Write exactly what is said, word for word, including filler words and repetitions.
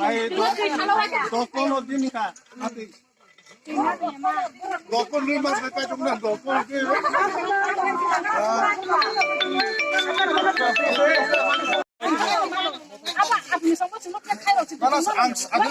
Ai, dokol din ka. Dokol ni mas pai tung na dokol ke. Kalas ang ang